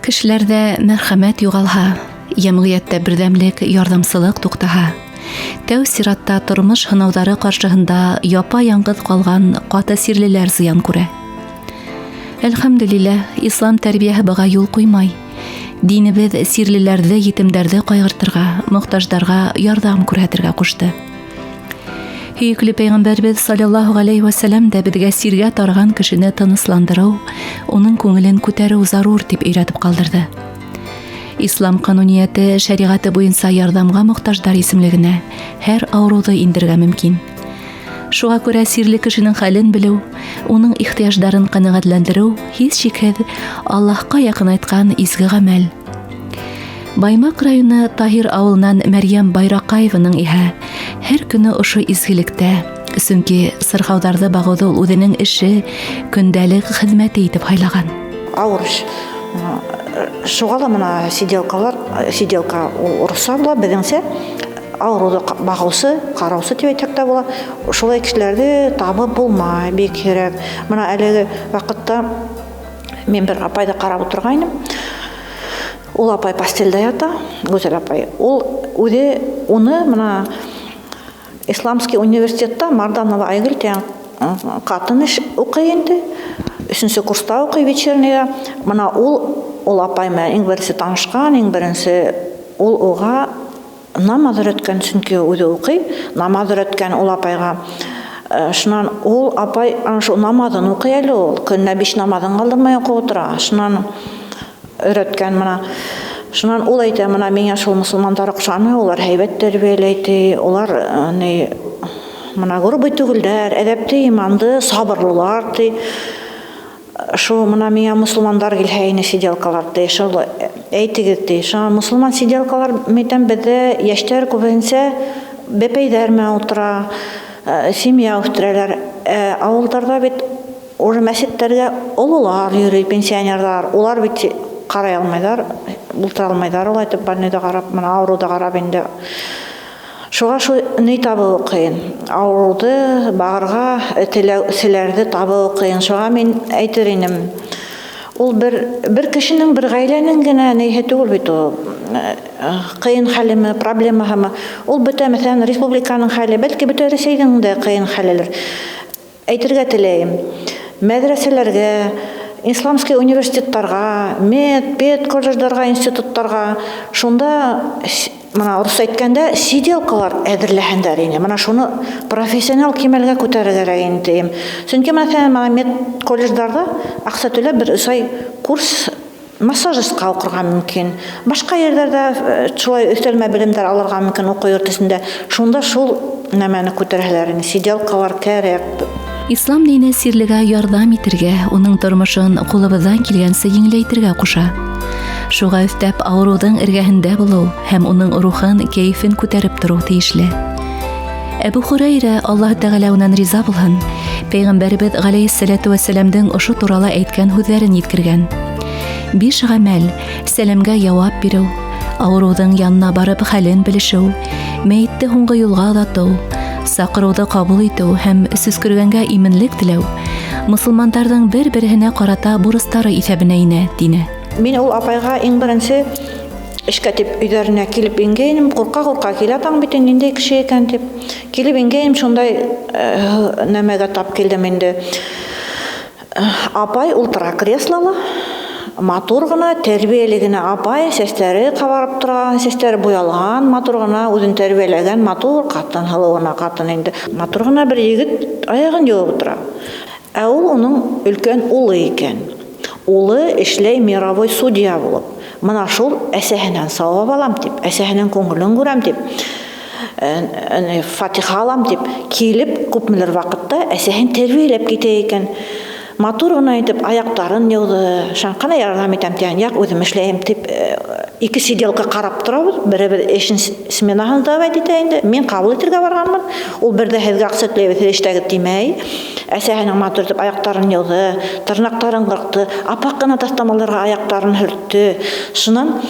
Кешеләрҙә мәрхәмәт юғалһа, йәмғиәттә берҙәмлек, ярҙамсылыҡ туҡтаһа, тәү сиратта тормош һынауҙары ҡаршыһында япа-яңғыҙ ҡалған ҡаты сирлеләр зыян күрә. Әлхәмдүлилләһ, ислам тәрбиәһе быға юл ҡуймай. Динебеҙ сирлеләрҙе, етемдәрҙе ҡайғыртырға, мохтаждарға ярҙам күрһәтергә ҡушты. Һөйөклө пәйғәмбәрбеҙ саллаллаһу ғәләйһи вәсәләм дә беҙгә сиргә тарыған кешене тынысландырыу, уның күңелен күтәреү зарур тип өйрәтеп ҡалдырҙы. Ислам ҡануниәте шәриғәте буйынса ярҙамға мохтаждар исемлегенә һәр ауырыуҙы индерергә мөмкин. Шуға күрә сирле кешенең хәлен белеү, уның ихтыяждарын ҡәнәғәтләндереү һис шикһеҙ Аллаһҡа яҡынайтҡан изге ғәмәл. Баймаҡ районы Таһир ауылынан Мәрйәм Байраҡаеваның иһә һәр көнө ошо изгелектә, сөнки сырхауҙарҙы бағыуҙы ул үҙенең эше, көндәлек хеҙмәте итеп һайлаған. Ауыр эш. Шуға ла мына сиделкалар, сиделка ул урыҫса була, беҙҙеңсә ауырыуҙы бағыусы, ҡараусы тип әйтһәк тә була. Шулай кешеләрҙе табып булмай, бик һирәк. Мына әлеге ваҡытта мин бер апайҙы ҡарап ултырғайным. Ул апай постельдә ята, Гүзәл апай. Ул үҙе уны мына Исламский университетта Марданова Айгөл тигән ҡатын эш уҡый инде. Өсөнсө курста уҡый вечерныйҙа. Мына ул апай менән иң беренсе танышҡан, иң беренсе ул уға намаҙ өйрәткән, сөнки үҙе уҡый, намаҙ өйрәткән ул апайға. Шунан ул апай ана шул намаҙын уҡый әле ул, көнөнә 5 намаҙын ҡалдырмай уҡып ултыра. Шунан өйрәткән мына. Шунан ул әйтә, мына миңә шул мосолмандар оҡшаны, улар һәйбәт тәрбиәләй ти, улар ни мына грубый түгелдәр, әҙәпте, иманды, сабырлылар ти. Шул мына миңә мосолмандар килһә ине сиделкалар ти, шул әйтегеҙ ти. Шуңа мосолман сиделкалар әйтәм, беҙҙә йәштәр күбеһенсә бәпәйҙәр менән ултыра, семья үҫтерәләр. Ауылдарҙа бит уже мәсеттәргә ололар йөрөй, пенсионерҙар, улар бит ҡарай алмайҙар, ултыра алмайҙар, улай итеп больныйҙа ҡарап, мына ауырыуҙа ҡарап инде. Шуға шул ни табыуы ҡыйын. Ауырыуҙы бағырға теләүселәрҙе табыуы ҡыйын. Шуға мин әйтер инем, ул бер кешенең, бер ғаиләнең генә ниһе түгел бит ул. Ҡыйын хәлеме, проблемаһымы. Ул бөтә, мәҫәлән, республиканың хәле, бәлки бөтә Рәсәйҙең дә ҡыйын хәлелер. Әйтергә теләйем, мәҙрәсәләргә, исламский университеттарға, мед, пед колледждарға, институттарға шунда мына урыҫса әйткәндә сиделкалар әҙерләһендәр ине. Мына шуны профессионал кимәлгә күтәрергә кәрәк ине тием. Сөнки мәҫәлән, мына мед колледждарҙа аҡса түләп бер 3 ай курс массажистҡа уҡырға мөмкин. Башҡа ерҙәрҙә шулай өҫтәлмә белемдәр алырға мөмкин уҡыу йорт эсендә. Шунда шул нәмәне күтәрәләр ине. Сиделкалар кәрәк. Ислам дине сирлегә ярҙам итергә, уның тормошон ҡулыбыҙҙан килгәнсә еңеләйтергә ҡуша. Шуға өҫтәп ауырыуҙың эргәһендә булыу һәм уның рухын, кәйефен күтәреп тороу тейешле. Әбү Хурәйрә, Аллаһ Тәғәлә унан риза булһын, Пәйғәмбәребеҙ ғәләйһиссәләтү вәссәләмдең ошо турала әйткән һүҙҙәрен еткергән. 5 ғәмәл: сәләмгә яуап биреү, ауырыуҙың янына барып хәлен белешеү, мәйетте һуңғы юлға оҙатыу, саҡырыуҙы ҡабул итеү һәм сөскөргәнгә именлек теләү мосолмандарҙың бер-береһенә ҡарата бурыстары иҫәбенә инә, тине. Мин ул апайға иң беренсе эшкә тип өйҙәренә килеп ингәйнем, ҡурҡа-ҡурҡа килә таң бит инде, ниндәй кеше икән тип. Килеп ингәйнем, шундай нәмәгә тап килдем инде. Апай ултыра креслола, матур ғына, тәрбиәле генә апай, сәстәре ҡабарып тора, сәстәре буялған, матур ғына, үҙен тәрбиәләгән матур ҡатын, һылыу ғына ҡатын инде. Матур ғына бер егет аяғын йыуып ултыра. Ә ул уның өлкән улы икән. Улы эшләй мировой судья булып. Мына шул әсәһенән сауап алам тип, әсәһенең күңелен күрәм тип, фатиха алам тип, килеп күпмелер ваҡытта әсәһен тәрбиәләп китә икән. Матур ғына итеп аяҡтарын йыуҙы, шаңҡана ярҙам итәм тигән, яҡ үҙем эшләйем тип, ике сиделка ҡарап торабыҙ, беребеҙ эшен сменаһын давать итә инде, мин ҡабул итергә барғанмын, ул бер ҙә һеҙгә аҡса түләйбеҙ, һеҙ эштәгеҙ тимәй. Әсәһенең матур итеп аяҡтарын йыуҙы, тырнаҡтарын ҡырҡты, апаҡ ҡына таҫтамаларға аяҡтарын һөрттө. Шунан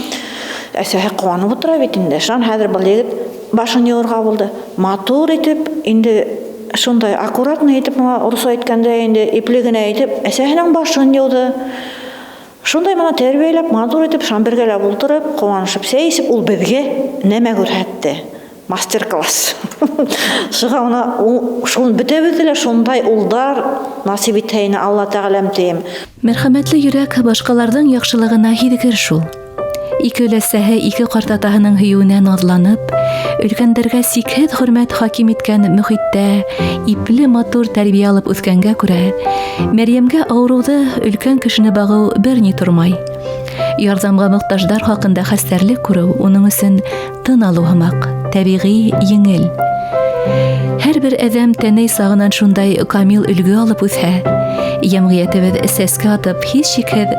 әсәһе ҡыуанып ултыра бит инде. Шунан хәҙер был егет башын йыуырға булды. Матур итеп, инде шундай аккуратно итеп, мына урыҫса әйткәндә инде ипле генә итеп, әсәһенең башын йыуҙы. Шундай мына тәрбиәләп, матур итеп, шунан бергәләп ултырып, ҡыуанышып сәй эсеп, ул беҙгә нәмә күрһәтте? Мастер-класс. Шуға мына шун бөтәбеҙҙе лә шундай улдар насип итһә ине Алла Тәғәләм тием. Мәрхәмәтле йөрәк башҡаларҙың яҡшылығына һиҙгер шул. Ике өләсәһе ике ҡартатаһының һөйөүенә наҙланып, өлкәндәргә сикһеҙ хөрмәт хаким иткән мөхиттә ипле матур тәрбиә алып үҫкәнгә күрә, Мәрйәмгә ауырыуҙы өлкән кешене бағыу бер ни тормай. Ярҙамға мохтаждар хаҡында хәстәрлек күреү уның өсөн тын алыу һымаҡ, тәбиғи, еңел. Һәр бер әҙәм тәнәй сағынан шундай камил өлгө алып үҫһә, йәмғиәтебеҙ сәскә атып, һис шикһеҙ,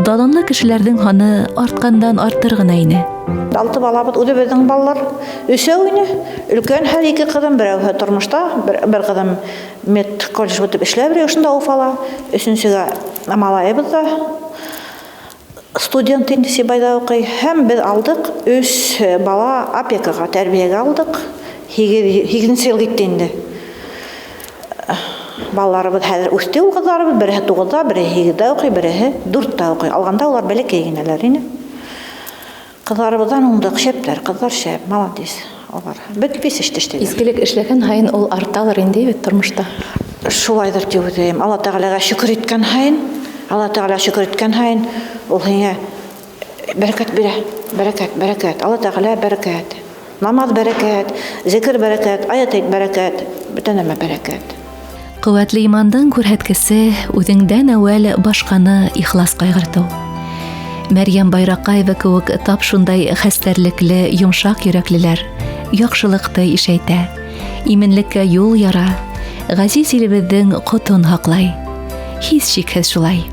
даланлы кешеләрҙең һаны артҡандан артыр ғына ине. Алты балабыҙ үҙебеҙҙең балалар өсәү ине. Өлкән һәр ике ҡыҙым, берәүһе тормошта, бер ҡыҙым мед колледж бөтөп эшләп йөрөй ошонда Уфала. Өсөнсөгә малайыбыҙ ҙа студент инде Сибайҙа уҡый. Һәм беҙ алдыҡ өс бала опекаға, тәрбиәгә алдыҡ. Һигеҙенсе йыл китте инде. Балаларыбыҙ хәҙер үҫте ул ҡыҙҙарыбыҙ. Береһе туғыҙҙа, береһе һигеҙҙә уҡый, береһе дүрттә уҡый. Алғанда улар бәләкәй генәләр ине. Ҡыҙҙарыбыҙҙан уңдыҡ, шәптәр, ҡыҙҙар шәп, молодец. Улар бөт весь эште эшләйҙәр. Изгелек эшләгән һайын ул арталыр инде бит тормошта. Шулайҙыр тип уйлайым. Алла Тәғәләгә шөкөр иткән һайын, Алла Тәғәлә шөкөр иткән һайын ул һиңә бәрәкәт бирә. Бәрәкәт, бәрәкәт. Алла Тәғәлә бәрәкәт. Намаҙ бәрәкәт, зикер бәрәкәт, аят әйт бәрәкәт, бөтә нәмә бәрәкәт. Ҡеүәтле имандың күрһәткесе үҙеңдән әүәл башҡаны ихлас ҡайғыртыу. Мәрйәм Байраҡаева кеүек тап шундай хәстәрлекле, йомшаҡ йөрәклеләр яҡшылыҡты ишәйтә, именлеккә юл яра, ғәзиз илебеҙҙең ҡотон һаҡлай. Һис шикһеҙ шулай.